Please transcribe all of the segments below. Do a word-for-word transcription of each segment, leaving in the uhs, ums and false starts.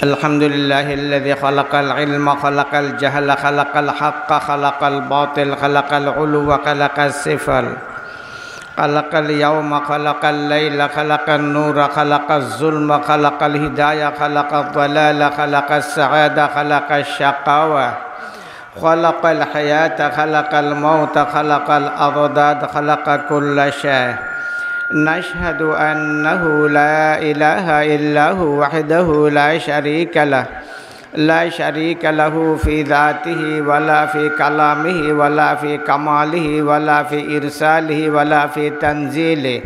الحمد لله الذي خلق العلم، خلق الجهل، خلق الحق، خلق الباطل، خلق العلو، خلق السفل، خلق اليوم، خلق الليل، خلق النور، خلق الظلم، خلق الهداية، خلق الضلال، خلق السعادة، خلق الشقاوة، خلق الحياة، خلق الموت، خلق الأضداد، خلق كل شيء. نشهد أنه لا إله إلا هو وحده لا شريك له، لا شريك له في ذاته ولا في كلامه ولا في كماله ولا في إرساله ولا في تنزيله،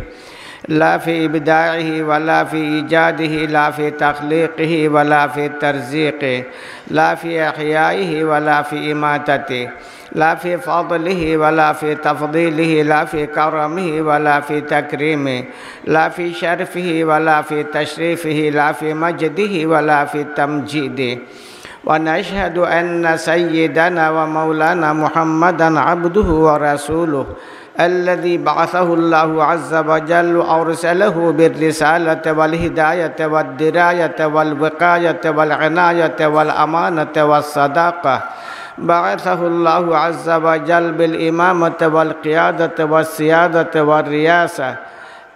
لا في إبداعه ولا في إيجاده، لا في تخليقه ولا في ترزيقه، لا في إحيائه ولا في إماتته، لا في فضله ولا في تفضيله، لا في كرمه ولا في تكريمه، لا في شرفه ولا في تشريفه، لا في مجده ولا في تمجيده. ونشهد أن سيدنا ومولانا محمدا عبده ورسوله، الذي بعثه الله عز وجل وأرسله بالرسالة والهداية والدراية والوقاية والعناية والأمانة والصداقة. بعثه الله عز وجل بالإمامة والقيادة والسيادة والرياسة،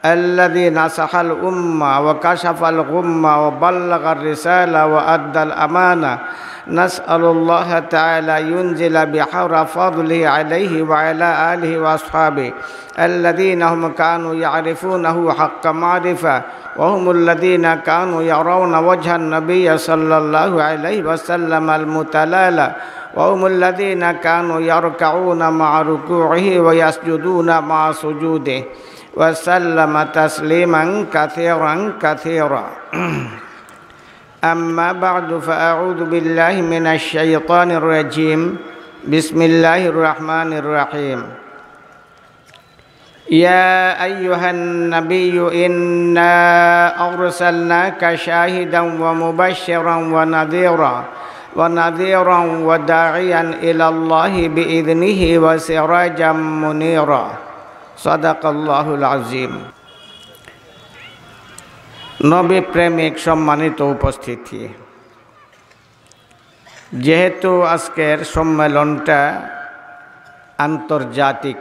الذي نصح الأمة وكشف الغمة وبلغ الرسالة وأدى الأمانة. نسأل الله تعالى ينزل بحر فضله عليه وعلى آله وأصحابه الذين هم كانوا يعرفونه حق معرفة، وهم الذين كانوا يرون وجه النبي صلى الله عليه وسلم المتلالى، وهم الذين كانوا يركعون مع ركوعه ويسجدون مع سجوده، وسلم تسليما كثيرا كثيرا. أما بعد، فأعوذ بالله من الشيطان الرجيم. بسم الله الرحمن الرحيم. يا أيها النبي إنا أرسلناك شاهدا ومبشرا ونذيرا، ونذيرا وداعيا إلى الله بإذنه وسراجا منيرا. صدق الله العظيم. নবী প্রেমিক সম্মানিত উপস্থিতি, যেহেতু আজকের সম্মেলনটা আন্তর্জাতিক,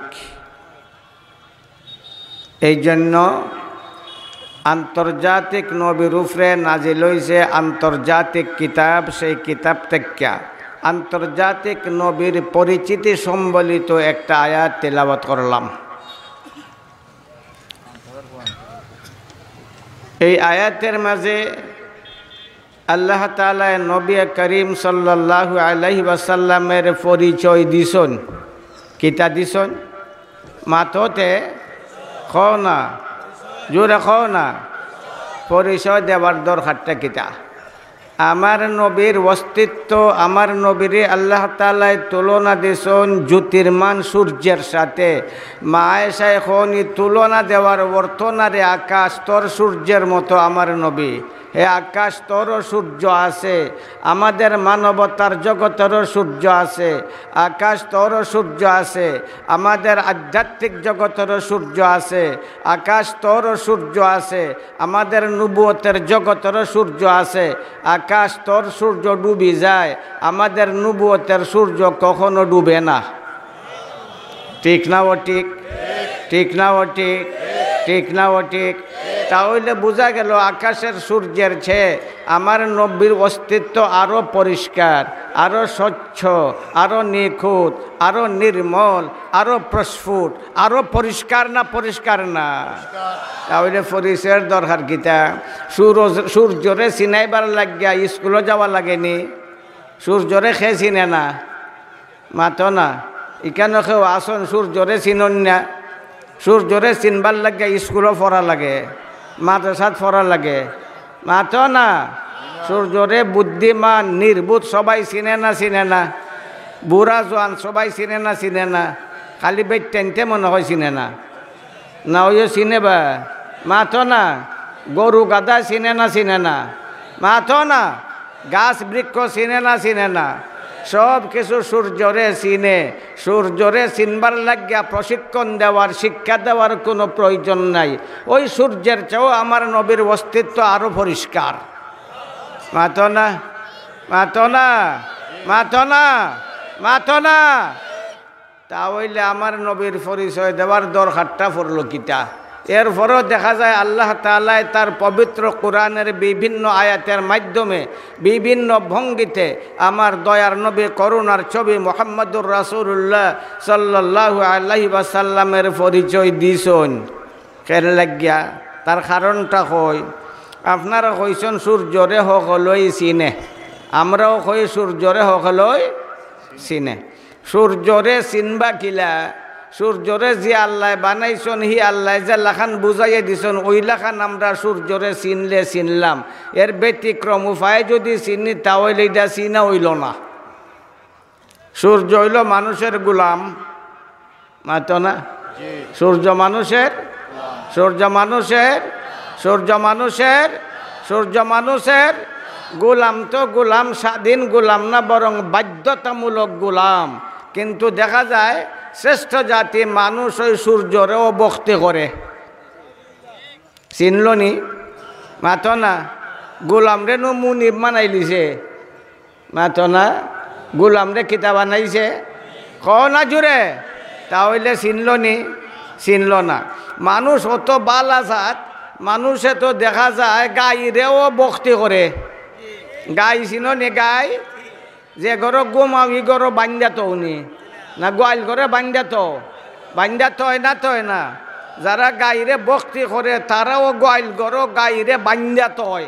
এই জন্য আন্তর্জাতিক নবীর উপরে নাজিল হইছে আন্তর্জাতিক কিতাব, সেই কিতাব থেকে আন্তর্জাতিক নবীর পরিচিতি সম্বলিত একটা আয়াত তিলাওয়াত করলাম। এই আয়াতের মাঝে আল্লাহ তাআলায় নবী করিম সাল্লাল্লাহু আলাইহি ওয়াসাল্লামের পরিচয় দিছইন। কিতা দিছইন? মাততে কও না, জোরে কও না। পরিচয় দেওয়ার দরকারটা কিতা? আমার নবীর অস্তিত্ব, আমার নবীরে আল্লাহ তাআলায় তুলনা দিছইন জ্যোতির্মান সূর্যের সাথে। মা আয়েশায় কইন, "ই তুলনা দেওয়ার অর্থ না রে আকাশ, তোর সূর্যের মতো আমার নবী।" হে আকাশ, তোরও সূর্য আছে, আমাদের মানবতার জগতেরও সূর্য আছে। আকাশ, তোরও সূর্য আছে, আমাদের আধ্যাত্মিক জগতেরও সূর্য আছে। আকাশ, তোরও সূর্য আছে, আমাদের নবুয়তের জগতেরও সূর্য আছে। আকাশ, তোর সূর্য ডুবি যায়, আমাদের নবুয়তের সূর্য কখনো ডুবে না। ঠিক না ও ঠিক? ঠিক না ও ঠিক? ঠিক না ও ঠিক? তাহলে বুঝা গেল আকাশের সূর্যের চেয়ে আমার নবীর অস্তিত্ব আরো পরিষ্কার, আরো স্বচ্ছ, আরো নিখুঁত, আরো নির্মল, আরো প্রস্ফুট, আরো পরিষ্কার না পরিষ্কার না? তাহলে পরিচয়ের দরকার কিতা? সূর্য, সূর্যরে চিনাইবার লাগিয়া স্কুলো যাওয়া লাগেনি? সূর্যরে কে চিনে না? মাতো না। ইখানো কেউ আছইন সূর্যরে চিনইন না? সূর্যরে চিনবার লাগিয়া স্কুলো পড়া লাগে, মাদ্রাসাত পড়া লাগে। মাতো না। সূর্যরে বুদ্ধিমান, নির্বোধ সবাই চিনে না, চিনে না? বুড়া জোয়ান সবাই চিনে না, চিনে না? খালি বেটাইন্তে মনে হয় চিনে না। না, অইও চিনে বা? মাতো না। গরু গাধা চিনে না, চিনে না? মাতো না। গাছ বৃক্ষ চিনে না, চিনে না? সব কিছু সূর্যরে চিনে। সূর্যরে চিনবার লাগিয়া প্রশিক্ষণ দেওয়ার, শিক্ষা দেওয়ার কোনো প্রয়োজন নাই। ওই সূর্যের চেয়েও আমার নবীর অস্তিত্ব আরো পরিষ্কার। মাতো না, মাতো না, মাতো না, মাতো না। তা অইলে আমার নবীর পরিচয় দেওয়ার দরকারটা পড়লো কিতা? এরপরও দেখা যায় আল্লাহ তাআলায় তার পবিত্র কোরআনের বিভিন্ন আয়াতের মাধ্যমে বিভিন্ন ভঙ্গিতে আমার দয়ার নবী, করুণার ছবি মুহাম্মাদুর রাসূলুল্লাহ সাল্লাল্লাহু আলাইহি ওয়াসাল্লামের পরিচয় দিছইন। কেন লাগিয়া? তার কারণটা কই? আপনারা কইছইন সূর্যরে হকলই চিনে, আমরাও কই সূর্যরে হকলই চিনে। সূর্যরে চিনবা কিলা? সূর্যরে যে আল্লায় বানাইছইন, হি আল্লায় যে লাখান বুঝাইয়া দিছইন, ওই লাখান আমরা সূর্যরে চিনলে চিনলাম। এর ব্যতিক্রম উপায়ে যদি চিনি, তা অইলে ইটা চিনা অইলো না। সূর্য অইলো মানুষের গোলাম, মাতো না? জি। সূর্য মানুষের, সূর্য মানুষের, সূর্য মানুষের, সূর্য মানুষের গোলাম তো গোলাম, স্বাধীন গোলাম না, বরং বাধ্যতামূলক গোলাম। কিন্তু দেখা যায় শ্রেষ্ঠ জাতি মানুষ ওই সূর্যরেও ভক্তি করে। চিনলো নি? মাতো না। গোলামরে নু মুনিব বানাইলিছে। মাতো না। গোলামরে কিতা বানাইছে? কও না জুরে। তা অইলে চিনলো নি? চিনলো না। মানুষ অত বালা জাত, মানুষে তো দেখা যায় গাইরেও ভক্তি করে। গাই চিনো নি? গাই যে ঘরো ঘুমাও, ই ঘরো বান্ধা থও নি? না গোয়াইল ঘরে বান্ধা থও? বান্ধা থয় না, থয় না? যারা গাইরে ভক্তি করে, তারাও গোয়াইল ঘরো গাইরে বান্ধা থয়,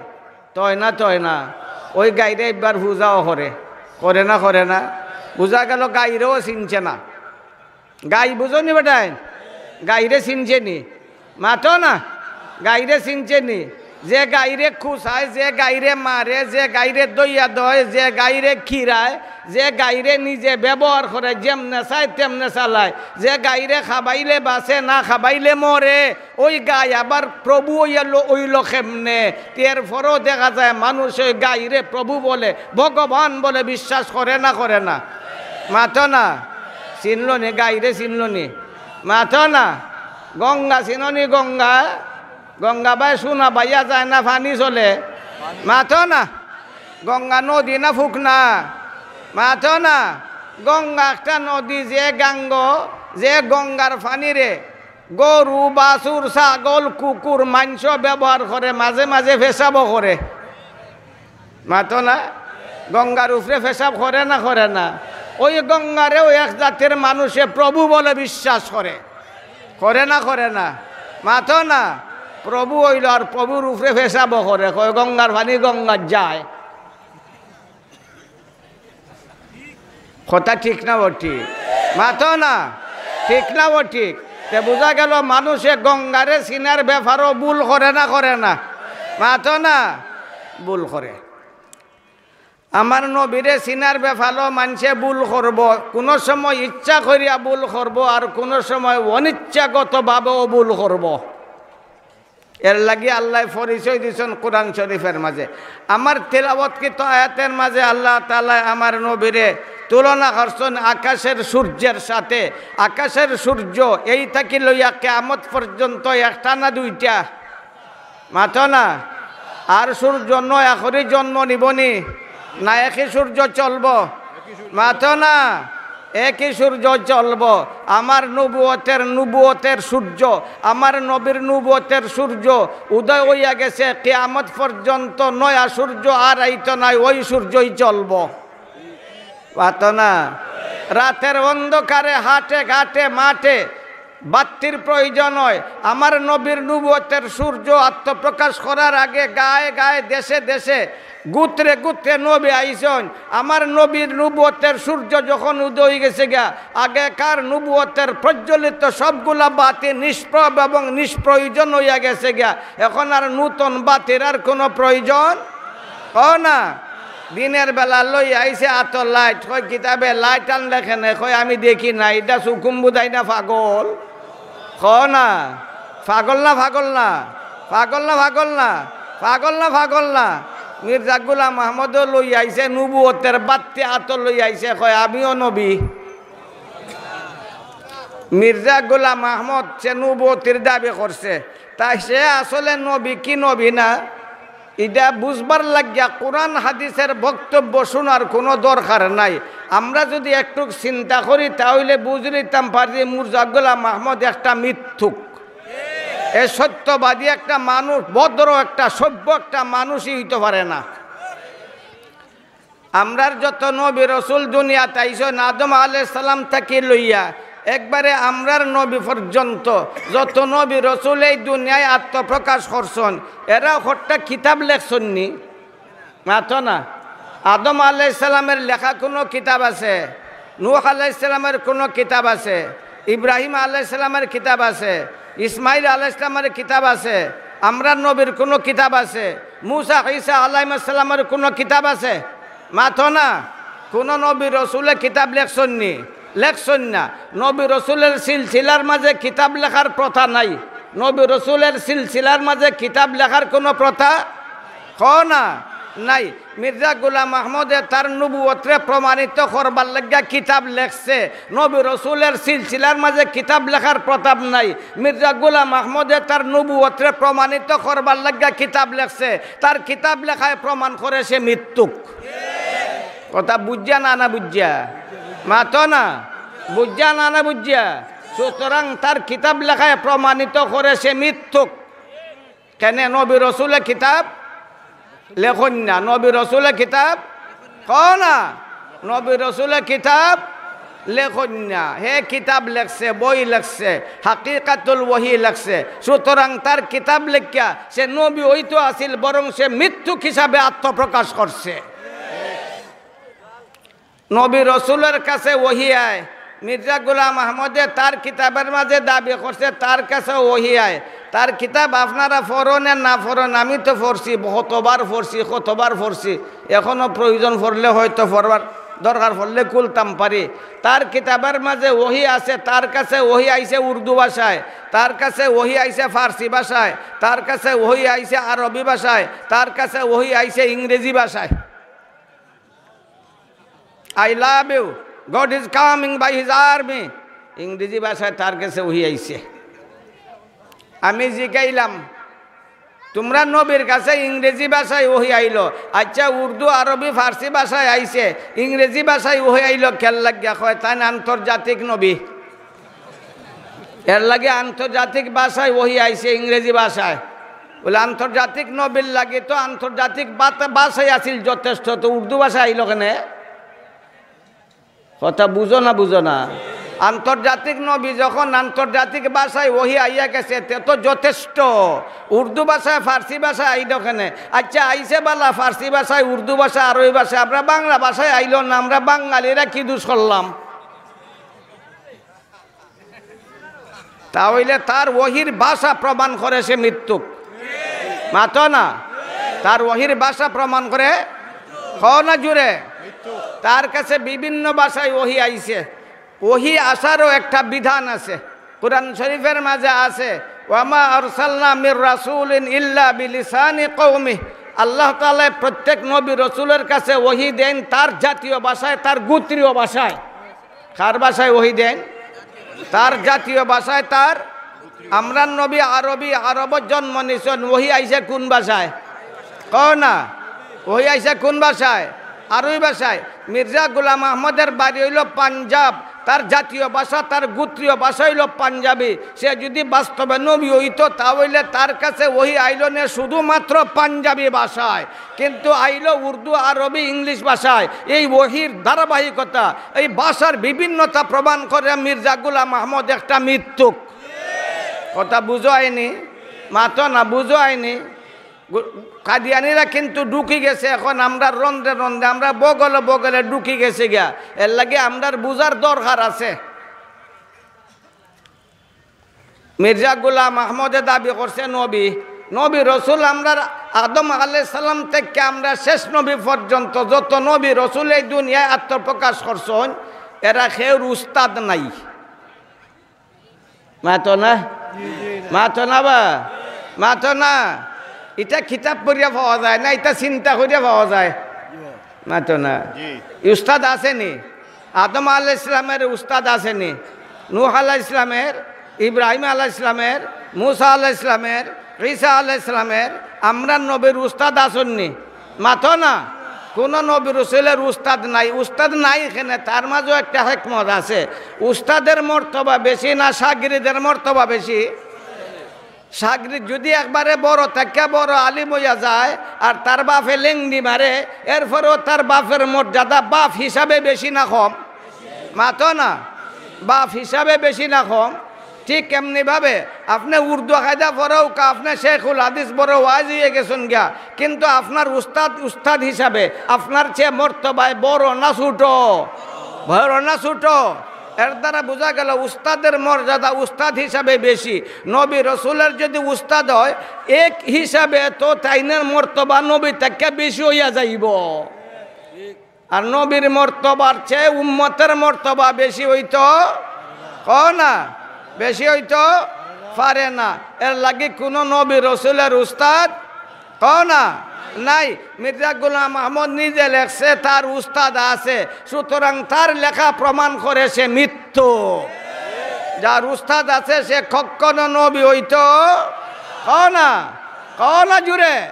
থয় না, থয় না? ওই গাইরে একবার পূজাও করে, করে না, করে না? বুঝা গেল গাইরেও চিনছে না। গাই বুঝো নি বেটাইন? গাইরে চিনছে নি? মাতো না। গাইরে চিনছে নি? যে গাইরে খুসায়, যে গাইরে মারে, যে গাইরে দইয়া দয়, যে গাইরে খিরায়, যে গাইরে নিজে ব্যবহার করে, যেমনে চায় তেমনে চালায়, যে গাইরে খাবাইলে বাঁচে, না খাবাইলে মরে, ওই গাই আবার প্রভু অইয়া লো-, অইলো কেমনে? এরপরও দেখা যায় মানুষ ওই গাইরে প্রভু বলে, ভগবান বলে বিশ্বাস করে না, করে না? মাতো না। চিনলো নি? গাইরে চিনলো নি? মাতো না। গঙ্গা চিনো নি? গঙ্গা, গঙ্গা বায় শুনা বাইয়া যায় না, পানি চলে। মাতো না। গঙ্গা নদী না ফুকনা? মাতো না। গঙ্গা একটা নদী, যে গাঙ্গ, যে গঙ্গার পানিরে গরু, বাছুর, ছাগল, কুকুর, মাইনষে ব্যবহার করে, মাঝে মাঝে পেশাবও করে। মাতো না। গঙ্গার উপরে পেশাব করে না, করে না? ওই গঙ্গারেও এক জাতির মানুষে প্রভু বলে বিশ্বাস করে, করে না, করে না? মাতো না। প্রভু অইলো আর প্রভুর উপরে পেশাবও করে, কয় গঙ্গার পানি গঙ্গাত যায়। কথা ঠিক না বেঠিক? মাতো না। ঠিক না বেঠিক? তে বুঝা গেল মানুষে গঙ্গারে চিনার ব্যাপারও ভুল করে না, করে না? মাতো না। ভুল করে। আমার নবীরে চিনার ব্যাপারও মানষে ভুল করবো, কুনু সময় ইচ্ছা করিয়া ভুল করবো, আর কুনু সময় অনিচ্ছাগতভাবেও ভুল করবো। এর লাগি আল্লায় পরিচয় দিছইন কোরআন শরীফের মাঝে। আমার তেলাওয়াতকৃত আয়াতের মাঝে আল্লাহ তাআলায় আমার নবীরে তুলনা করছইন আকাশের সূর্যের সাথে। আকাশের সূর্য এই থাকি লইয়া কিয়ামত পর্যন্ত একটা না দুইটা? মাতো না। আর সূর্য নয়া করি জন্ম নিবো নি? না একই সূর্য চলবো? মাতো না। একই সূর্য চলবো। আমার নবুয়তের, নবুয়তের সূর্য, আমার নবীর নবুয়তের সূর্য উদয় অইয়া গেছে, কিয়ামত পর্যন্ত নয়া সূর্য আর আইতো নায়, ওই সূর্যই চলবো। মাতো না। রাতের অন্ধকারে হাটে ঘাটে মাঠে বাত্তির প্রয়োজন হয়। আমার নবীর নবুয়তের সূর্য আত্মপ্রকাশ করার আগে গায়ে গায়ে, দেশে দেশে, গোত্রে গোত্রে নবী আইছইন। আমার নবীর নবুয়তের সূর্য যখন উদয় গেছে গিয়া, আগেকার নবুয়তের প্রজ্বলিত সবগুলা বাতি নিষ্প্রভ এবং নিষ্প্রয়োজন অইয়া গেছে গিয়া। এখন আর নূতন বাতির আর কুনু প্রয়োজন কও না। দিনের বেলা লইয়া আইছে আতো লাইট, কয়, "কিতাবে লাইট আনলে কেনে?" কয়, "আমি দেখি না, ইটা হুকুম বুঝাই না, পাগল।" কও না, পাগল না, পাগল না, পাগল না, পাগল না, পাগল না, পাগল না। মির্জা গোলাম আহমদও লইয়া আইছে, নবুয়তের বাত্তি আতো লইয়া আইছে, কয়, "আমিও নবী।" মির্জা গোলাম আহমদ সে নবুয়তির দাবি করছে, তাই সে আসলে নবী কি নবী না? ইটা বুঝবার লাগিয়া কোরআন হাদিসের বক্তব্য শোনার কোনো দরকার নাই। আমরা যদি একটুক চিন্তা করি, তা অইলে বুঝি লিতাম পারি যে মির্জা গোলাম আহমদ একটা মিথ্যুক। এ সত্যবাদী একটা মানুষ, ভদ্র একটা, সভ্য একটা মানুষই অইতো পারে না। আমরার যত নবী রসুল দুনিয়াত আইছইন, আদম আলাইহিস সালাম থাকি লইয়া একবারে আমরার নবী পর্যন্ত যত নবী রসুল এই দুনিয়ায় আত্মপ্রকাশ করছইন, এরা হকটা কিতাব লেখছইন নি? মাতো না। আদম আলাইহিস সালামের লেখা কোনো কিতাব আছে? নূহ আলাইহিস সালামের কোনো কিতাব আছে? ইব্রাহিম আলাইহিস সালামের কিতাব আছে? ইসমাইল আলাইহিস সালামের কিতাব আছে? আমরার নবীর কোনো কিতাব আছে? মুসা, ঈসা আলাইহিস সালামের কোনো কিতাব আছে? মাতো না। কোনো নবী রসুলে কিতাব লেখছইন নি? লেখছইন না। নবী রসুলের সিলসিলার মাঝে কিতাব লেখার প্রথা নাই। নবী রসুলের সিলসিলার মাঝে কিতাব লেখার কোনো প্রথা ক না, নাই। মির্জা গোলাম আহমদে তার নবুয়তরে প্রমাণিত করবার লাগিয়া কিতাব লেখছে। নবী রসুলের সিলসিলার মাঝে কিতাব লেখার প্রথা নাই। মির্জা গোলাম আহমদে তার নবুয়তরে প্রমাণিত করবার লাগিয়া কিতাব লেখছে। তার কিতাব লেখায় প্রমাণ করে সে মিথ্যুক। কথা বুঝা না, না বুঝা? মাতো না। বুঝা না, না বুঝা? সুতরাং তার কিতাব লেখায় প্রমাণিত করে সে মিথ্যুক। কেনে? নবী রসুলে কিতাব লেখইন না। নবী রসুলে কিতাব ক না। নবী রসুলে কিতাব লেখইন না। হে কিতাব লেখছে, বই লেখছে, হাকিকাতুল ওহী লেখছে। সুতরাং তার কিতাব লেখিয়া সে নবী অইতো আছিল, বরং সে মিথ্যুক হিসাবে আত্মপ্রকাশ করছে। নবী রসুলের কাছে ওহী আয়। মির্জা গোলাম আহমদে তার কিতাবের মাঝে দাবি করছে তার কাছে ওহী আয়। তার কিতাব আপনারা পড়ইন আর না পড়ইন, আমি তো পড়ছি, কতবার পড়ছি, কতবার পড়ছি। এখনো প্রয়োজন পড়লে হয়তো পড়বার দরকার পড়লে খুলতাম পারি। তার কিতাবের মাঝে ওহী আছে, তার কাছে ওহী আইছে উর্দু ভাষায়, তার কাছে ওহী আইছে ফার্সি ভাষায়, তার কাছে ওহী আইছে আরবি ভাষায়, তার কাছে ওহী আইছে ইংরেজি ভাষায়। "I love you, God is coming by his army।" ইংরেজি ভাষায় তার কাছে ওহী আইছে। আমি জিকাইলাম, "তুমরার নবীর কাছে ইংরেজি ভাষায় ওহী আইলো, আচ্ছা, উর্দু, আরবি, ফার্সি ভাষায় আইছে, ইংরেজি ভাষায় ওহী আইলো কেন লাগিয়া?" কয়, "তাইন আন্তর্জাতিক নবী, এর লাগি আন্তর্জাতিক ভাষায় ওহী আইছে, ইংরেজি ভাষায়।" বলে, "আন্তর্জাতিক নবীর লাগি তো আন্তর্জাতিক বাত-, ভাষায় আছিল যথেষ্ট, তো উর্দু ভাষায় আইলো কেনে?" কথা বুঝো না, বুঝো না? আন্তর্জাতিক নবী যখন আন্তর্জাতিক ভাষায় ওহী আইয়া গেছে, তে তো যথেষ্ট। উর্দু ভাষায়, ফার্সি ভাষায় আইলো কেনে? আচ্ছা, আইছে বালা ফার্সি ভাষায়, উর্দু ভাষায়, আরবি ভাষায়, আমরা বাংলা ভাষায় আইলো না, আমরা বাঙালিরা কি দোষ করলাম? তা অইলে তার ওহীর ভাষা প্রমাণ করে সে মিথ্যুক। মাতো না। তার ওহীর ভাষা প্রমাণ করে, ক না জুরে। তার কাছে বিভিন্ন ভাষায় ওহী আইছে। ওহী আসারও একটা বিধান আছে। কোরআন শরীফের মাঝে আছে, "ওয়ামা আরসালনা মির রাসূলিন ইল্লা বিলিসানি কওমি।" আল্লাহ তাআলা প্রত্যেক নবী রসুলের কাছে ওহী দেন তার জাতীয় ভাষায়, তার গোত্রীয় ভাষায়। কার ভাষায় ওহী দেন? তার জাতীয় ভাষায়। তার, আমরার নবী আরবি, আরবত জন্ম নিছইন, ওহী আইছে কোন ভাষায়? ক না। ওহী আইছে কোন ভাষায়? আরবি ভাষায়। মির্জা গোলাম আহমদের বাড়ি অইলো পাঞ্জাব, তার জাতীয় ভাষা, তার গোত্রীয় ভাষা অইলো পাঞ্জাবি। সে যদি বাস্তবে নবী অইতো, তা অইলে তার কাছে ওহী আইলো নে শুধুমাত্র পাঞ্জাবি ভাষায়, কিন্তু আইলো উর্দু, আরবি, ইংলিশ ভাষায়। এই ওহীর ধারাবাহিকতা, এই ভাষার বিভিন্নতা প্রমাণ করে মির্জা গোলাম আহমদ একটা মিথ্যুক। কথা বুঝো আইনি? মাতো না, বুঝো আইনি? গো-, কাদিয়ানিরা কিন্তু ঢুকি গেছে এখন, আমরা রন্ধ্রে রন্ধ্রে, আমরা বগলে বগলে ঢুকি গেছে গিয়া। এর লাগি আমরার বুঝার দরকার আছে। মির্জা গোলাম আহমদে দাবি করছে নবী, নবী রসুল আমরার আদম আলাইহিস সালাম থাকি আমরা শেষ নবী পর্যন্ত যত নবী রসুল এই দুনিয়ায় আত্মপ্রকাশ করছইন, এরা কেউর উস্তাদ নাই। মাতো না? মাতো না বা? মাতো না? ইটা কিতাব পড়িয়া পাওয়া যায় না, ইটা চিন্তা করিয়া পাওয়া যায়। মাতো না? জি। উস্তাদ আছে নি? আদম আলাইহিস সালামের উস্তাদ আছে নি? নূহ আলাইহিস সালামের, ইব্রাহিম আলাইহিস সালামের, মুসা আলাইহিস সালামের, ঈসা আলাইহিস সালামের আমরার নবীর উস্তাদ আছইন নি? মাতো না। কুনু নবী রসুলের উস্তাদ নাই। উস্তাদ নাই কেনে, তার মাজেও একটা হেকমত আছে। উস্তাদের মর্তবা বেশি না শাগরিদের মর্তবা বেশি? শাগরিদ যুদি একবারে বড় থাকিয়া বড় আলিম অইয়া যায়, আর তার বাফে লেংড়ি মারে, এরপরেও তার বাফের মর্যাদা বাফ হিসাবে বেশি না কম? মাতো না। বাফ হিসাবে বেশি না কম? ঠিক এমনিভাবে আপনে উর্দু কায়দা পড়উক্কা, আপনে শেখুল হাদিস বড় ওয়াইজ অইয়া গেছইন গিয়া, কিন্তু আপনার উস্তাদ, উস্তাদ হিসাবে আপনার চেয়ে মর্তবায় বড় না ছুটো? বড় না ছুটো? এর দ্বারা বুঝা গেল উস্তাদের মর্যাদা উস্তাদ হিসাবে বেশি। নবী রসুলের যুদি উস্তাদ অয়, এক হিসাবে তো তাইনের মর্তবা নবী থাকিয়া বেশি অইয়া যাইবো। আর নবীর মর্তবার চেয়ে উম্মতের মর্তবা বেশি অইতো, কও না, বেশি অইতো পারে না। এর লাগি কুনু নবী রসুলের উস্তাদ, কও না, নাই। মির্জা গোলাম আহমদ নিজে লেখছে, তার উস্তাদ আছে, সুতরাং তার লেখা প্রমাণ করে সে মিথ্যুক। যার উস্তাদ আছে সে কখনো নবী অইতো, কও না, কও না জুরে,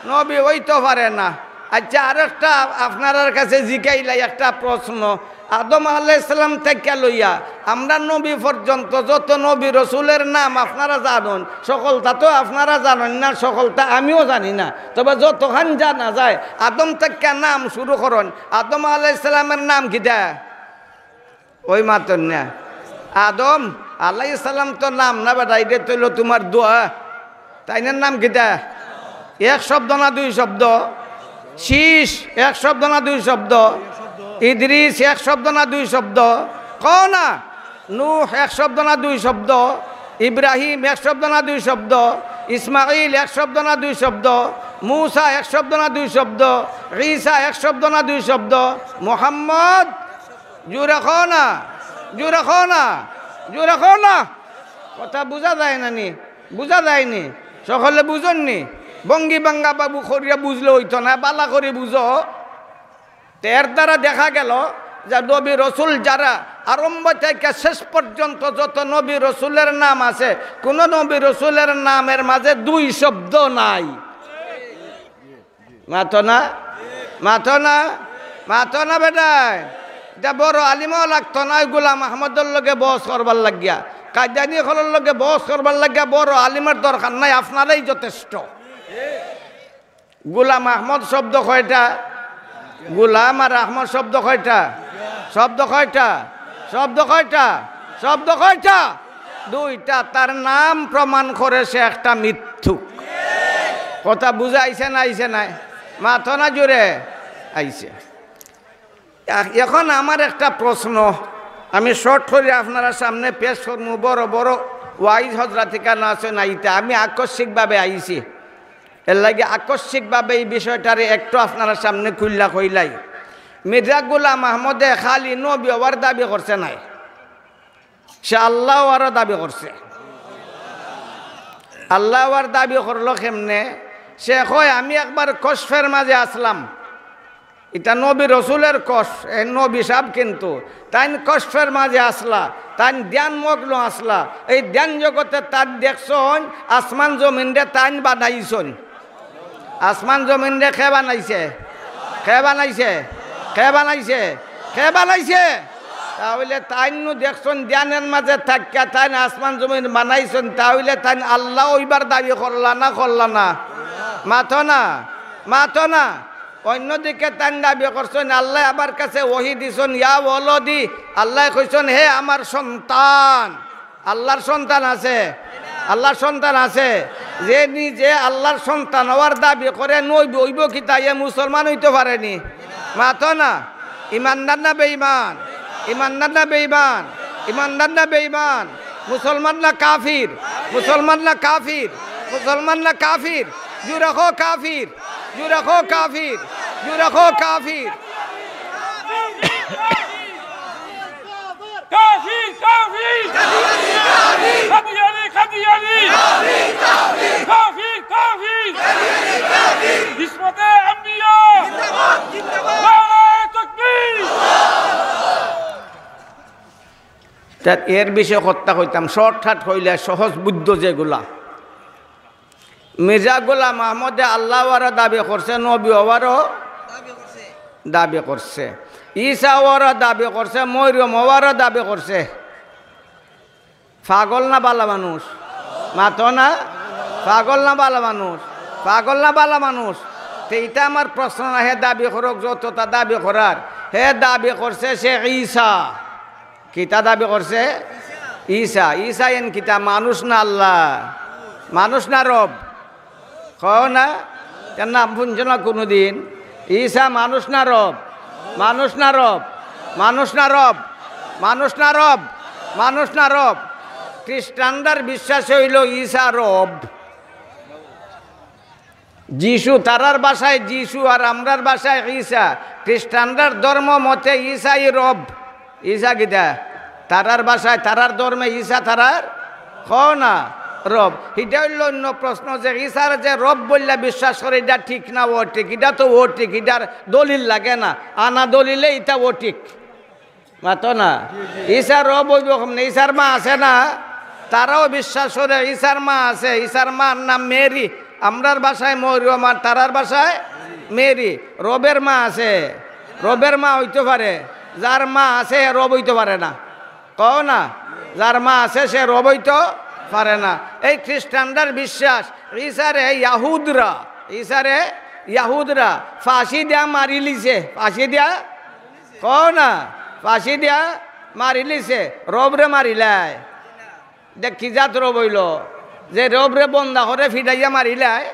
নবী অইতো পারে না। আচ্ছা, আরেকটা আপনারার কাছে জিকাইলাই একটা প্রশ্ন। আদম আলাইহিস সালাম থাকিয়া লইয়া আমরার নবী পর্যন্ত যত নবী রসুলের নাম আপনারা জানইন, সকলতা তো আপনারা জানইন না, সকলতা আমিও জানি না। তবে যতখান জানা যায়, আদম থাকিয়া নাম শুরু করইন। আদম আলাইহিস সালামের নাম কিতা? ওই মাতইন না। আদম আলাইহিস সালাম তো নাম না বেটা, ইটা তো অইলো তুমার দোয়া। তাইনের নাম কিতা? এক শব্দ না দুই শব্দ? শীষ এক শব্দ না দুই শব্দ? ইদ্রিস এক শব্দ না দুই শব্দ? কও না। নূহ এক শব্দ না দুই শব্দ? ইব্রাহিম এক শব্দ না দুই শব্দ? ইসমাইল এক শব্দ না দুই শব্দ? মূসা এক শব্দ না দুই শব্দ? ঈসা এক শব্দ না দুই শব্দ? মুহাম্মদ, জুরে কও না, জুরে কও না, জুরে কও না। কথা বুঝা যায় না নি? বুঝা যায় নি? সকলে বুঝইন নি? ভঙ্গি ভাঙ্গা বাবু করিয়া বুঝলে অইতো না, বালা করি বুঝো। তে এর দ্বারা দেখা গেল যে নবী রসুল যারা আরম্ভ থাকিয়া শেষ পর্যন্ত যত নবী রসুলের নাম আছে, কুনু নবী রসুলের নামের মাজে দুই শব্দ নাই। মাতো না, মাতো না, মাতো না বেটায়। ইটা বড় আলিমও লাগতো নায় গোলাম আহমদর লগে বহস করবার লাগিয়া, কাদিয়ানি অকলর লগে বহস করবার লাগিয়া বড় আলিমর দরকার নাই, আপনারাই যথেষ্ট। গোলাম আহমদ শব্দ কয়টা? গোলাম আর আহমদ শব্দ কয়টা? শব্দ কয়টা? শব্দ কয়টা? শব্দ কয়টা? দুইটা। তার নাম প্রমাণ করে সে একটা মিথ্যুক। কথা বুঝা আইছে না আইছে নাই? মাতো না জুরে, আইছে। এখ-, এখন আমার একটা প্রশ্ন, আমি শর্ট করি আপনারার সামনে পেশ করমু। বড় বড় ওয়াইজ হজরাত ইখান আছইন আইতা, আমি আকস্মিকভাবে আইছি, এর লাগি আকস্মিকভাবে এই বিষয়টারে একটু আপনারার সামনে খুইল্লা কইলাই। মির্জা গোলাম আহমদে খালি নবী অওয়ার দাবি করছে নায়, সে আল্লাহ অওয়ারও দাবি করছে। আল্লাহ অওয়ার দাবি করলো কেমনে? সে কয়, "আমি একবার কশফের মাজে আছলাম।" ইটা নবী রসুলের কশফ, এ নবী সাব কিন্তু। তাইন কশফের মাজে আছলা, তাইন ধ্যানমগ্ন আছলা। এই ধ্যান জগতে তাইন দেখছইন, আসমান জমিনরে তাইন বানাইছইন। আসমান জমিনরে কে বানাইছে? কে বানাইছে? কে বানাইছে? কে বানাইছে? তা অইলে তাইন নু দেখছইন ধ্যানের মাজে থাকিয়া তাইন আসমান জমিন বানাইছইন, তা অইলে তাইন আল্লাহ অইবার দাবি করলা না, করলা না? মাতো না, মাতো না। অইন্যদিকে তাইন দাবি করছইন, আল্লায় আমার কাছে ওহী দিছইন, "ইয়া ওয়ালাদি", আল্লায় কইছইন, "হে আমার সন্তান।" আল্লার সন্তান আছে, আল্লার সন্তান আছে। যে নিজে আল্লার সন্তান অওয়ার দাবি করে, নবী অইবো কিতা? ইয়ে মুসলমান অইতো পারে নি? মাতো না। ইমানদার না বেইমান? ইমানদার না বেইমান? ইমানদার না বেইমান? মুসলমান না কাফির? মুসলমান না কাফির? মুসলমান না কাফির? জুরে কও কাফির, জুরে কও কাফির, জুরে কও কাফির। কাফির, কাফির। কাদিয়ানি, কাদিয়ানি। কাফির, কাফির। ইসমতে আম্বিয়া। নারায়ে তাকবীর। তা এর বিষয়ে কথা কইতাম, শর্টকাট কইলে সহজ বুদ্ধ যেগুলা। মির্জা গোলাম আহমদে আল্লাহ অওয়ারও দাবি করছে, নবী অওয়ারও দাবি করছে, ঈসা অওয়ারও দাবি করছে, মরিয়ম অওয়ারও দাবি করছে। পাগল না বালা মানুষ? মাতো না? পাগল না বালা মানুষ? পাগল না বালা মানুষ? তে ইটা আমার প্রশ্ন না, হে দাবি করুক যততা দাবি করার, হে দাবি করছে সে ঈসা। কিতা দাবি করছে? ঈসা। ঈসা এন কিতা মানুষ না আল্লাহ? মানুষ না রব? কও না? তার নাম শুনছো না কোনোদিন? ঈসা মানুষ না রব? মানুষ না রব? মানুষ না রব? মানুষ না রব? মানুষ না রব? খ্রিস্টানরার বিশ্বাস অইলো ঈসা রব। যিশু, তারার ভাষায় যিশু আর আমরার ভাষায় ঈসা। খ্রিস্টানরার ধর্ম মতে ঈসাই রব। ঈসা কিতা? তারার ভাষায়, তারার ধর্মে ঈসা তারার, কও না, রব। ইটা অইলো অইন্য প্রশ্ন যে ঈসারে যে রব বইল্লা বিশ্বাস করে, ইটা ঠিক না অঠিক? ইটা তো অঠিক, ইটার দলিল লাগে না, আনা দলিলে ইটা অঠিক। মাতো না? ঈসা রব অইবো কেমনে? ঈসার মা আছে না? তারাও বিশ্বাস করে ঈসার মা আছে। ঈসার মার নাম মেরি। আমরার ভাষায় মরিয়ম আর তারার ভাষায় মেরি। রবের মা আছে। রবের মা অইতো পারে, যার মা আছে হে রব অইতো পারে না। কও না? যার মা আছে সে রব অইতো পারে না। এই খ্রিস্টানরার বিশ্বাস, ঈসারে ইয়াহুদরা, ঈসারে ইয়াহুদরা ফাঁসি দিয়া মারিলিছে। ফাঁসি দিয়া, কও না, ফাঁসি দিয়া মারিলিছে, রবরে মারিলায়। ইটা কি জাত রব অইলো যে রবরে বন্দা করে ফিডাইয়া মারিলায়?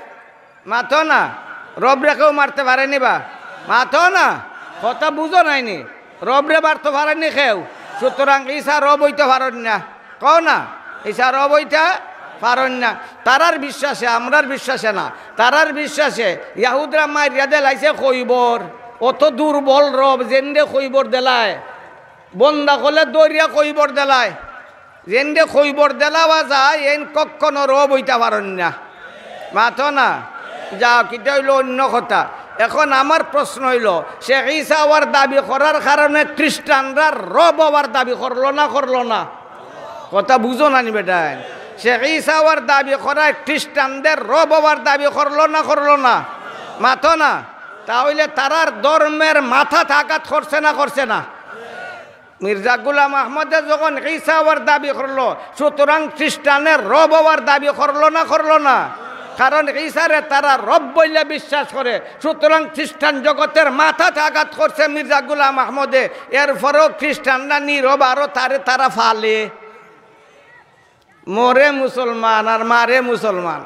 মাতো না। রবরে কেউ মারতে পারেনি বা? মাতো না। কথা বুঝো নাইনি? রবরে মারতে পারেনি কেউ। সুতরাং ঈসা রব অইতে পারইন না। কও না, ঈসা রব অইতা পারইন না। তারার বিশ্বাসে, আমরার বিশ্বাসে না। তারার বিশ্বাসে ইয়াহুদরা মারিয়া দেলাইছে কইবর। অত দুর্বল রব, যেনরে কইবর দেলায়, বন্দা অকলে ধরিয়া কইবর দেলায়। যেনরে কইবর দেলাওয়া যায়, এইন কখনো রব অইতা পারইন না। মাতো না। যাউক, ইটা অইলো অইন্য কথা। এখন আমার প্রশ্ন অইলো, সে ঈসা অওয়ার দাবি করার কারণে খ্রিস্টানরা রব অওয়ার দাবি করলো না, করলো না? কথা বুঝো নানি বেটাইন? সে ঈসা অওয়ার দাবি করায় খ্রিস্টানদের রব অওয়ার দাবি করলো না, করলো না? মাতো না। তা অইলে তারার ধর্মের মাথাত আঘাত করছে না, করছে না? মির্জা গোলাম আহমদে যখন ঈসা অওয়ার দাবি করলো, সুতরাং খ্রিস্টানের রব অওয়ার দাবি করলো না, করলো না? কারণ ঈসারে তারা রব বইল্লা বিশ্বাস করে, সুতরাং খ্রিস্টান জগতের মাথাত আঘাত করছে মির্জা গোলাম আহমদে। এরপরেও খ্রিস্টানরা নীরব, আরো তারে তারা ফালে। মরে মুসলমান আর মারে মুসলমান,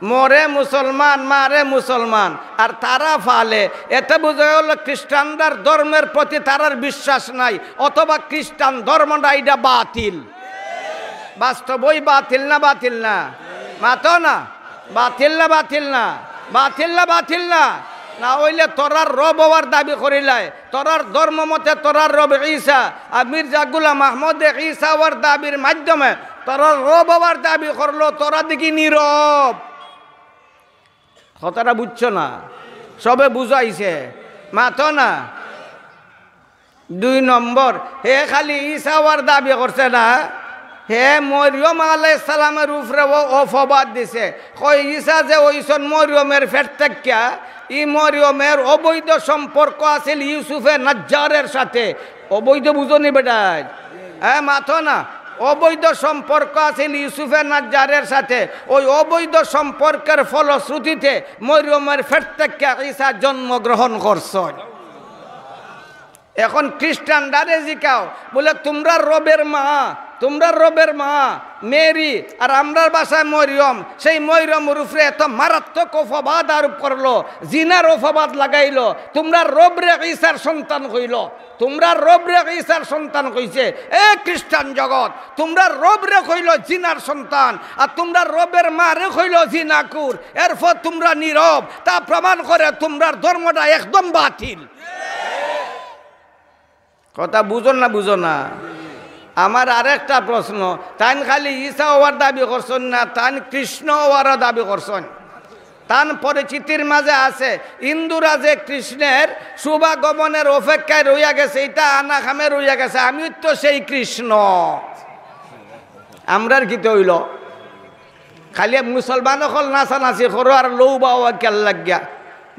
মরে মুসলমান, মারে মুসলমান, আর তারা ফালে। এতে বুঝা গেল খ্রিস্টানরার ধর্মের প্রতি তারার বিশ্বাস নাই, অথবা খ্রিস্টান ধর্মটা ইটা বাতিল। বাস্তবই বাতিল না, বাতিল না? মাতো না। বাতিল না, বাতিল না? বাতিল না, বাতিল না? না অইলে তোরার রব অওয়ার দাবি করিলায়, তোরার ধর্ম মতে তোরার রব ঈসা, আর মির্জা গোলাম আহমদে ঈসা অওয়ার দাবির মাধ্যমে তোরার রব অওয়ার দাবি করলো, তোরা দেখি নীরব। কথাটা বুঝছো না? সবে বুঝাইছে, মাতো না। দুই নম্বর, হে খালি ঈসা অওয়ার দাবি করছে না, হে মরিয়ম আলাইহিস সালামের উপরেও অপবাদ দিছে। কয়, ঈসা যে অইছইন মরিয়মের পেট থাকিয়া, ই মরিয়মের অবৈধ সম্পর্ক আছিল ইউসুফে নাজ্জারের সাথে। অবৈধ বুঝো নি বেটাইন? হ্যাঁ, মাতো না। অবৈধ সম্পর্ক আছিল ইউসুফে নাজ্জারের সাথে। ওই অবৈধ সম্পর্কের ফলশ্রুতিতে মরিয়মের পেট থাকিয়া ঈসা জন্মগ্রহণ করছইন। এখন খ্রিস্টানরারে জিকাও, বলে, "তুমরার রবের মা, তুমরার রবের মা মেরি, আর আমরার ভাষায় মরিয়ম, সেই মরিয়মর উপরে এত মারাত্মক অপবাদ আরোপ করলো, জিনার অপবাদ লাগাইলো, তুমরার রবরে ঈসার সন্তান কইলো, তুমরার রবরে ঈসার সন্তান কইছে। এ খ্রিস্টান জগৎ, তুমরার রবরে কইলো জিনার সন্তান, আর তুমরার রবের মারে কইলো জিনাকুর, এরপর তুমরা নীরব, তা প্রমাণ করে তুমরার ধর্মটা একদম বাতিল।" কথা বুঝো না, বুঝো না? আমার আরেকটা প্রশ্ন, তাইন খালি ঈসা অওয়ার দাবি করছইন না, তাইন কৃষ্ণ অওয়ারও দাবি করছইন। তান পরিচিতির মাঝে আছে, হিন্দুরা যে কৃষ্ণের শুভাগমনের অপেক্ষায় রইয়া গেছে, ইটা আনা খামে রইয়া গেছে, আমি তো সেই কৃষ্ণ। আমরার কিতা অইলো? খালি মুসলমান অকল নাচানাচি করো আর লউ বাওয়া কিয়ার লাগিয়া।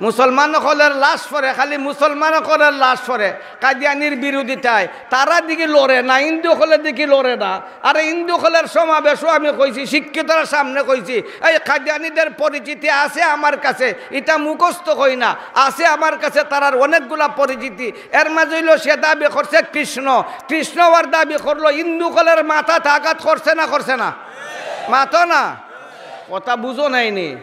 মুসলমান অকলর লাশ পড়ে, খালি মুসলমান অকলর লাশ পড়ে। কাদিয়ানির বিরোধিতায় তারা দেখি লড়ে না, হিন্দু অকলে দেখি লড়ে না। আরে হিন্দু অকলর সমাবেশও আমি কইছি, শিক্ষিতরা সামনে কইছি, এই কাদিয়ানিদের পরিচিতি আছে আমার কাছে, ইটা মুখস্থ কই না, আছে আমার কাছে তারার অনেকগুলা পরিচিতি। এর মাঝে অইলো সে দাবি করছে কৃষ্ণ, কৃষ্ণ আর দাবি করলো, হিন্দু অকলর মাথাত আঘাত করছে না, করছে না? মাতো না, কথা বুঝো নাইনি?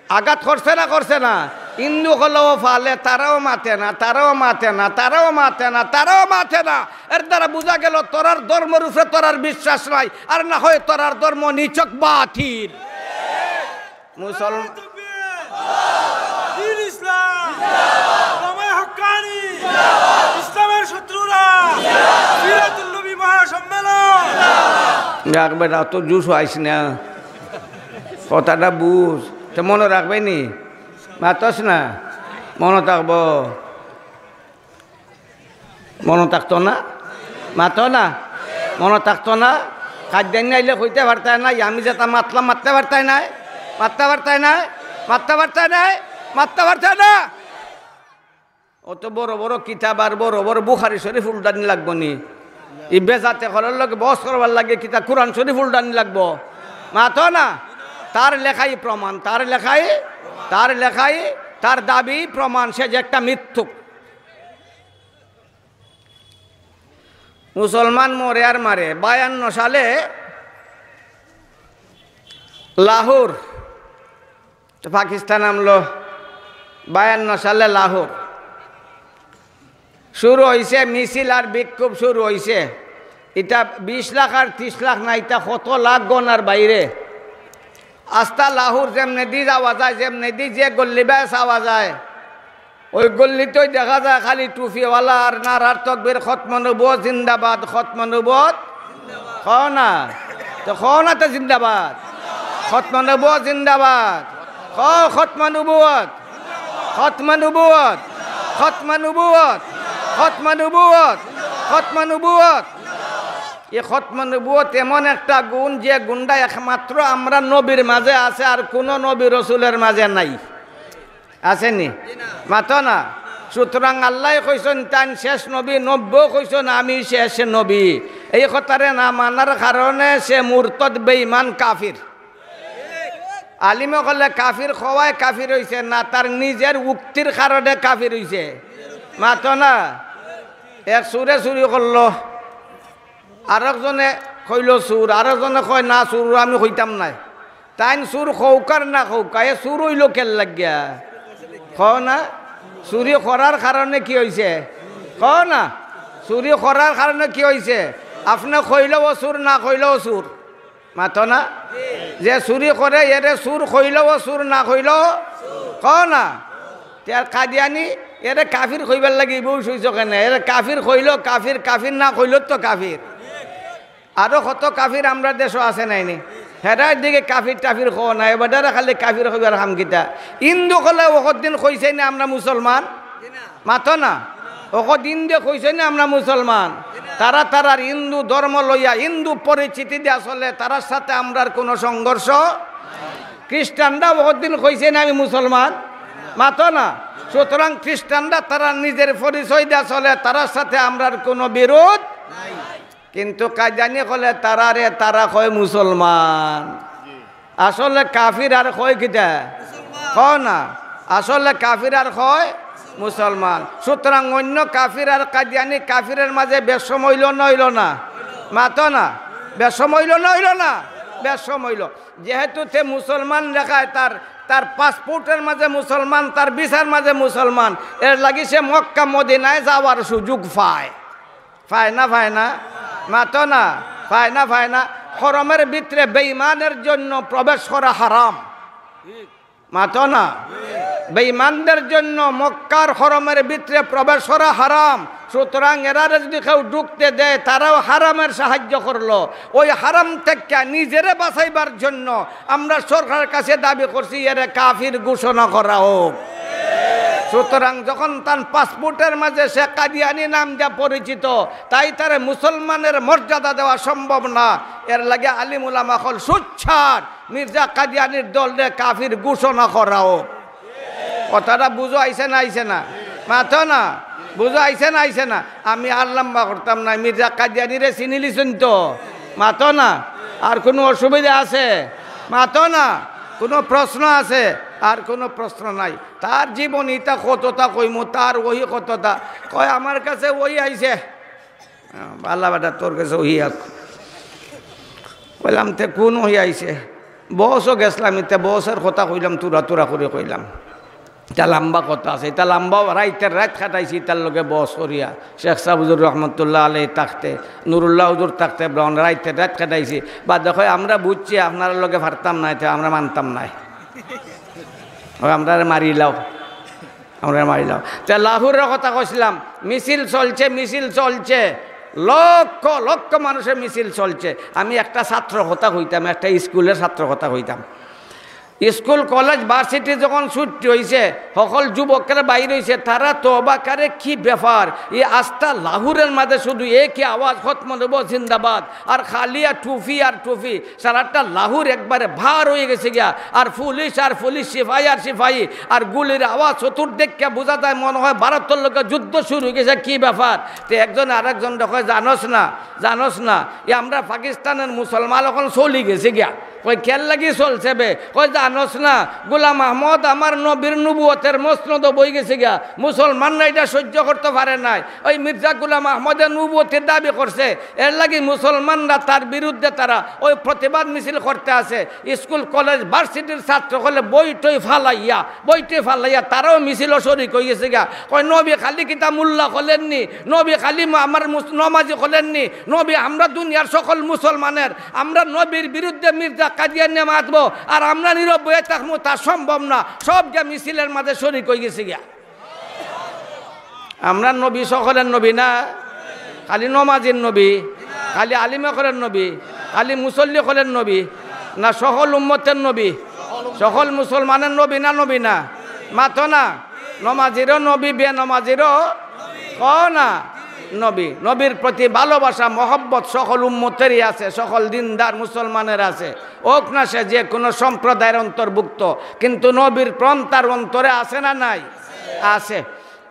আঘাত করছে না, করছে না? হিন্দু অকলেও ফালে, তারাও মাতে না, তারাও মাতে না, তারাও মাতে না, তারাও মাতে না। এর দ্বারা বুঝা গেল তোরার ধর্মর উপরে তোরার বিশ্বাস নাই, আর না হয় তোরার ধর্ম নিছক বাতিল। মুসলমান দিন ইসলাম, জামায়াত হক্কানি, ইসলামের শত্রুরা, সিরাতুল নবী মহাসম্মেলন। রাখ বেটা, অত জুশ আইস না, কথাটা বুঝ। তো মনো রাখবে নি? মাতস না, মনো থাকবো। মনো থাকতো না? মাতো না? মনো থাকতো না? কাদিয়ানি আইলে কইতে পারতায় না, আমি যেটা মাতলাম মাততে পারতায় না, মাততে পারতায় না, মাততে পারতায় না, মাততে পারতায় না। অত বড় বড় কিতাব আর বড় বড় বুখারি শরীফ উল্টানি লাগবো নি? ই বেজাতে করার লগে বস করবার লাগে কিতাব কোরআন শরীফ উল্টানি লাগবো? মাতো না? তার লেখাই প্রমাণ, তার লেখাই, তার লেখাই, তার দাবি প্রমাণ, সে যে একটা মিথ্যুক। মুসলমান মরে আর মারে। বায়ান্ন সালে লাহোর, তো পাকিস্তান আমলো, বায়ান্ন সালে লাহোর শুরু অইছে, মিছিল আর বিক্ষোভ শুরু অইছে। ইটা বিশ লাখ আর ত্রিশ লাখ না, ইটা কত লাখ গণার বাইরে। আস্তা লাহোর যেমনেদি যাওয়া যায়, যেমনেদি যে গল্লি বায় চাওয়া যায়, ওই গল্লিতেই দেখা যায় খালি টুপিওয়ালা আর নারার তকবীর, খতমে নবুয়ত জিন্দাবাদ, খতমে নবুয়ত। কও না, তো কও না তো জিন্দাবাদ। খতমে নবুয়ত জিন্দাবাদ। কও খতমে নবুয়ত, খতমে নবুয়ত, খতমে নবুয়ত, খতমে নবুয়ত, খতমে নবুয়ত। এই খতমে নবুয়ত এমন একটা গুণ, যে গুণটা একমাত্র আমরা নবীর মাঝে আছে, আর কোনো নবী রসুলের মাঝে নাই। আছে নি? মাতো না। সুতরাং আল্লায় কইছইন, তাইন শেষ নবী, নবীও কইছইন, "আমি শেষ নবী।" এই কথারে না মানার কারণে সে মুরতদ, বেঈমান, কাফির। আলিম অকলে কাফির কওয়ায় কাফির অইছে না, তার নিজের উক্তির কারণে কাফির অইছে। মাতো না। এক চুরে চুরি করলো, আরকজনে কইলো চুর, আরকজনে কয়, "না, চুর আমি কইতাম নায়।" তাইন চুর কউক আর না কউক, এ চুর অইলো কের লাগিয়া? কও না, চুরি করার কারণে কি অইছে? কও না, চুরি করার কারণে কি অইছে? আপনে কইলেও চুর, না কইলেও চুর। মাতো না? যে চুরি করে, এরে চুর কইলেও চুর, না কইলেও, কও না। তে আর কাদিয়ানি, এরে কাফির কইবার লাগি বউ শুইছ কেনে? এরে কাফির কইলো কাফির, কাফির না কইলো তো কাফির। আরো কত কাফির আমরার দেশো আছে নাইনি? হেরার দিকে কাফির টাফির কও না, এবারে খালি কাফির কইবার কাম কিতা? হিন্দু অকলে অকদিন কইছে নি আমরা মুসলমান? মাতো না। অকদিন দে কইছে নি আমরা মুসলমান? তারা তারার হিন্দু ধর্ম লইয়া, হিন্দু পরিচিতি দিয়া চলে, তারার সাথে আমরার কোনো সংঘর্ষ। খ্রিস্টানরা অকদিন কইছে নি আমি মুসলমান? মাতো না। সুতরাং খ্রিস্টানরা তারা নিজের পরিচয় দিয়া চলে, তারার সাথে আমরার কোনো বিরোধ। কিন্তু কাদিয়ানি অকলে তারারে তারা কয় মুসলমান। আসলে কাফির আর কয় কিতা? কও না। আসলে কাফির আর কয় মুসলমান। সুতরাং অইন্য কাফির আর কাদিয়ানি কাফিরের মাঝে বেশকম অইলো না অইলো না? মাতো না। বেশকম অইলো না অইলো না? বেশকম অইলো। যেহেতু তে মুসলমান লেখায়, তার, তার পাসপোর্টের মাঝে মুসলমান, তার ভিসার মাঝে মুসলমান, এর লাগি সে মক্কা মদিনায় যাওয়ার সুযোগ পায়। পায় না, পায় না? মাতো না। পায় না, পায় না? হরমের ভিতরে বেঈমানের জন্য প্রবেশ করা হারাম। মাতো না। বেঈমানদের জন্য মক্কার হরমের ভিতরে প্রবেশ করা হারাম। সুতরাং এরারে যদি কেউ ঢুকতে দেয়, তারাও হারামের সাহায্য করলো। ওই হারাম থেকে নিজেরে বাঁচাইবার জন্য আমরা সরকারের কাছে দাবি করছি, এরে কাফির ঘোষণা করা হোক। সুতরাং যখন তান পাসপোর্টের মাঝে সে কাদিয়ানি নাম দিয়া পরিচিত, তাই তারে মুসলমানের মর্যাদা দেওয়া সম্ভব না। এর লাগি আলিম উলামা অকল সুচ্ছার মির্জা কাদিয়ানির দলরে কাফির ঘোষণা করা হোক। কথাটা বুঝো আইছে না আইছে না? মাতো না। বুঝো আইছে না আইছে না? আমি আর লম্বা করতাম না। মির্জা কাদিয়ানিরে চিনিলিছইন তো? মাতো না। আর কোনো অসুবিধা আছে? মাতো না। কোনো প্রশ্ন আছে? আর কোনো প্রশ্ন নাই। তার জীবনীটা কততা কইমু, তার ওহি কততা। কয়, "আমার কাছে ওহি আইছে।" "আল্লাহ বেটা, তোর কাছে ওহি আক।" কইলাম, "তে কোন ওহি আইছে?" বসও গেছলাম, ইতা বসর কথা কইলাম, তুরা তুরা করি কইলাম। ইতা লম্বা কথা আছে, ইতা লম্বা, রাইতের রাইত কাটাইছি ইতার লগে বস করিয়া। শেখ সাবুজুর রহমতুল্লাহ আলাই থাকতে, নুরুল্লাহ হুজুর থাকতে, ব্রাউন রাইতের রাইত কাটাইছি। বাদে কয়, "আমরা বুঝছি, আপনার লগে পারতাম না, ইতা আমরা মানতাম না।" ওই আমরারে মারিলাও, আমরারে মারিলাও। তে লাহোরের কথা কইছিলাম, মিছিল চলছে, মিছিল চলছে, লক্ষ লক্ষ মানুষের মিছিল চলছে। আমি একটা ছাত্র কথা কইতাম, একটা স্কুলের ছাত্র কথা কইতাম। স্কুল, কলেজ, ভার্সিটি যখন ছুটি হইছে, সকল যুবকরা বাইর হইছে, তারা তওবা করে, কি ব্যাপার? এই আস্তা লাহোরের মাঝে শুধু একই আওয়াজ, "খতমে নবুয়ত জিন্দাবাদ", আর খালি আর টুপি আর টুপি। সারাটা লাহোর একবারে ভার হয়ে গেছে গিয়া, আর পুলিশ আর পুলিশ, সিপাহী আর সিপাহী, আর গুলির আওয়াজ চতুর্দিকে বোঝা যায়, মনে হয় ভারতর লগে যুদ্ধ শুরু হয়ে গেছে। কি ব্যাপার? তে একজন আরেকজনরে কয়, "জানোস না, জানোস না, এ আমরা পাকিস্তানের মুসলমান অখন চলি গেছে গিয়া।" কয়, "কেন লাগি চলছে বে?" কয়, "জানোস না, গোলাম আহমদ আমার নবীর নবুয়তের মসনদ বই গেছে গিয়া, মুসলমানরা এটা সহ্য করতে পারে নাই। ওই মির্জা গোলাম আহমদে নবুয়তের দাবি করছে, এর লাগি মুসলমানরা তার বিরুদ্ধে তারা ওই প্রতিবাদ মিছিল করতে আছে।" স্কুল, কলেজ, ভার্সিটির ছাত্র হলে বই টই ফালাইয়া, বই টই ফালাইয়া তারাও মিছিলও শরিক হয়ে গেছে গা। কয়, "নবী খালি কিতা মোল্লা হলেননি, নবী খালি মা-, আমার মুস-, নমাজি হলেননি, নবী আমরা দুনিয়ার সকল মুসলমানের, আমরা নবীর বিরুদ্ধে মির্জা কাদিয়ানিয়ে মাতবো, আর আমরা নীরব হয়ে থাকবো, তা সম্ভব না।" সব গিয়া মিছিলের মাঝে শরিক হয়ে গেছে গিয়া। আমরা নবী সকলের নবী না? খালি নমাজির নবী? খালি আলিম সকলের নবী? খালি মুসল্লি সকলের নবী? না সকল উম্মতের নবী? সকল মুসলমানের নবী না নবী না? মাতো না। নমাজিরও নবী, বেনমাজিরও ক না নবী। নবীর প্রতি ভালোবাসা, মহব্বত সকল উম্মতেরই আছে, সকল দিনদার মুসলমানের আছে। হোক না সে যে কোনো সম্প্রদায়ের অন্তর্ভুক্ত, কিন্তু নবীর প্রেম তার অন্তরে আছে না নাই? আছে।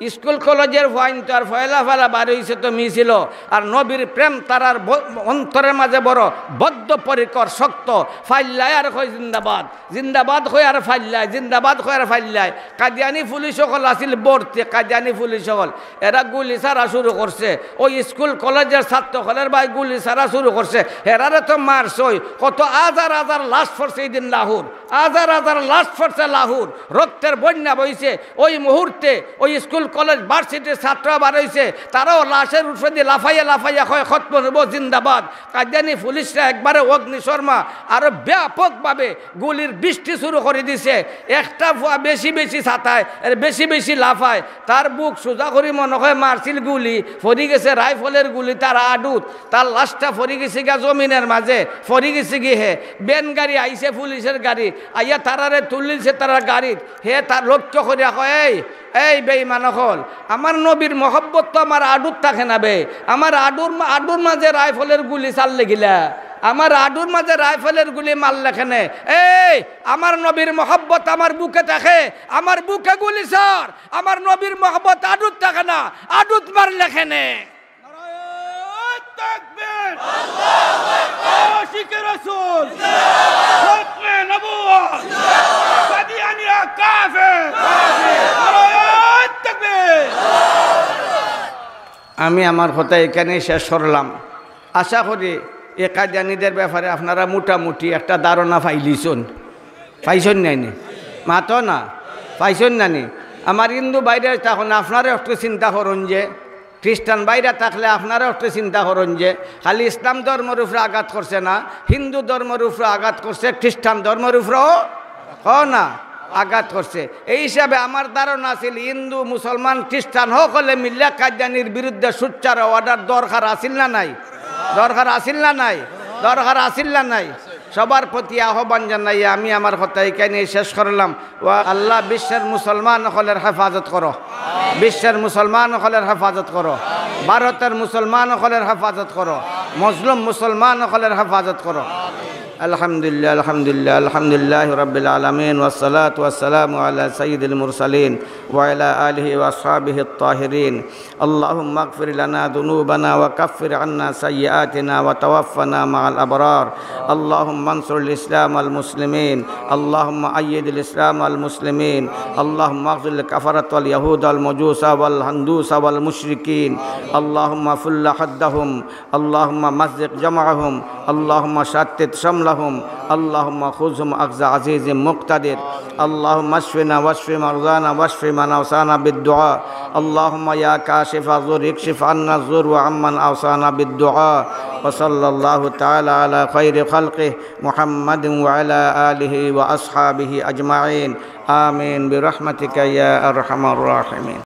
স্কুল কলেজের ফুয়াইন তো আর ফয়লা ফয়লা বার হইছে তো মিছিল, আর নবীর প্রেম তারার ব-, অন্তরের মাঝে বড় বদ্ধপরিকর, শক্ত। ফাইল্লায় আর কয় জিন্দাবাদ, জিন্দাবাদ কয় আর ফাইল্লায়, জিন্দাবাদ কয় আর ফাইল্লায়। কাদিয়ানি পুলিশ সকল আছিল ভর্তি, কাদিয়ানি পুলিশ সকল, এরা গুলি ছাড়া শুরু করছে। ওই স্কুল কলেজের ছাত্র সকলের ভাই গুলি ছাড়া শুরু করছে। হেরারে তো মারছই, কত হাজার হাজার লাশ পড়ছে এই দিন লাহোর, হাজার হাজার লাশ পড়ছে লাহোর, রক্তের বন্যা বইছে। ওই মুহূর্তে ওই স্কুল, কলেজ, ভার্সিটির ছাত্র বার হইছে, তারাও লাশের উপরে দিয়ে লাফাইয়া লাফাইয়া কয়, "খতমে নবুয়ত জিন্দাবাদ।" কাদিয়ানি পুলিশরা একবারে অগ্নিশর্মা, আরো ব্যাপকভাবে গুলির বৃষ্টি শুরু করে দিছে। একটা ফুয়া বেশি বেশি ছাতায়, এর বেশি বেশি লাফায়, তার বুক সোজা করি মনে হয় মারছিল গুলি, ফরি গেছে রাইফলের গুলি তার আডুত, তার লাশটা ফরি গেছে গিয়া জমিনের মাঝে, ফরি গেছে গি হে। ভ্যান গাড়ি আইছে, পুলিশের গাড়ি, আইয়া তারারে তুলিলছে তারার গাড়িত। হে তার লক্ষ্য করিয়া কয়, "এই, এই বেঈমান অকল, আমার নবীর মহব্বত তো আমার আডুত থাকে না বে, আমার আডুর মা-, আডুর মাঝে রাইফলের গুলি চাললে গিলা, আমার আডুর মাঝে রাইফলের গুলি মারলে কেনে? এই, আমার নবীর মহব্বত আমার বুকে থাকে, আমার বুকে গুলি ছাড়, আমার নবীর মহব্বত আডুত থাকে না, আডুত মারলে কেনে?" নারায়ে তাকবীর! আশিকে রাসূল! খতমে নবুয়ত! কাদিয়ানিরা কাফের! নারায়ে তাকবীর! আমি আমার কথা এখানেই শেষ করলাম। আশা করি এ কাদিয়ানিদের ব্যাপারে আপনারা মোটামুটি একটা ধারণা পাইলিছন। পাইছন নাইনি? মাতো না। পাইছন নানি? আমার হিন্দু ভাইরা তখন আপনারা একটু চিন্তা করুন যে, খ্রিস্টান ভাইরা থাকলে আপনারা একটু চিন্তা করুন যে, খালি ইসলাম ধর্মের উপরে আঘাত করছে না, হিন্দু ধর্মের উপরে আঘাত করছে, খ্রিস্টান ধর্মের উপরেও, ক না, আঘাত করছে। এই হিসাবে আমার ধারণা আছিল হিন্দু, মুসলমান, খ্রিস্টান সকলে মিললে কাদিয়ানির বিরুদ্ধে সোচ্চার হওয়াটার দরকার আছিল না নাই? দরকার আছিল না নাই? দরকার আছিল না নাই? সবার প্রতি আহ্বান জানাইয়া আমি আমার কথা এখানে শেষ করলাম। ওয়া আল্লাহ, বিশ্বের মুসলমান অকলের হেফাজত করো, বিশ্বের মুসলমান অকলের হেফাজত করো, ভারতের মুসলমান অকলের হেফাজত করো, মজলুম মুসলমান অকলের হেফাজত করো। الحمد لله، الحمد لله، الحمد لله رب العالمين، والصلاة والسلام على سيد المرسلين وعلى آله وأصحابه الطاهرين. اللهم اغفر لنا ذنوبنا وكفر عنا سيئاتنا وتوفنا مع الأبرار. اللهم انصر الإسلام والمسلمين. اللهم أيد الإسلام والمسلمين. اللهم اخذل الكفرة واليهود والمجوس والهندوس والمشركين. اللهم فل حدهم. اللهم مزق جمعهم. اللهم شتت شملهم. اللهم خذهم أخذ عزيز مقتدر. اللهم اشفنا واشف مرضانا واشف من أوصانا بالدعاء. اللهم يا كاشف الضر اكشف عنا الضر وعمن أوصانا بالدعاء. وصلى الله تعالى على خير خلقه محمد وعلى آله وأصحابه أجمعين. آمين برحمتك يا أرحم الراحمين.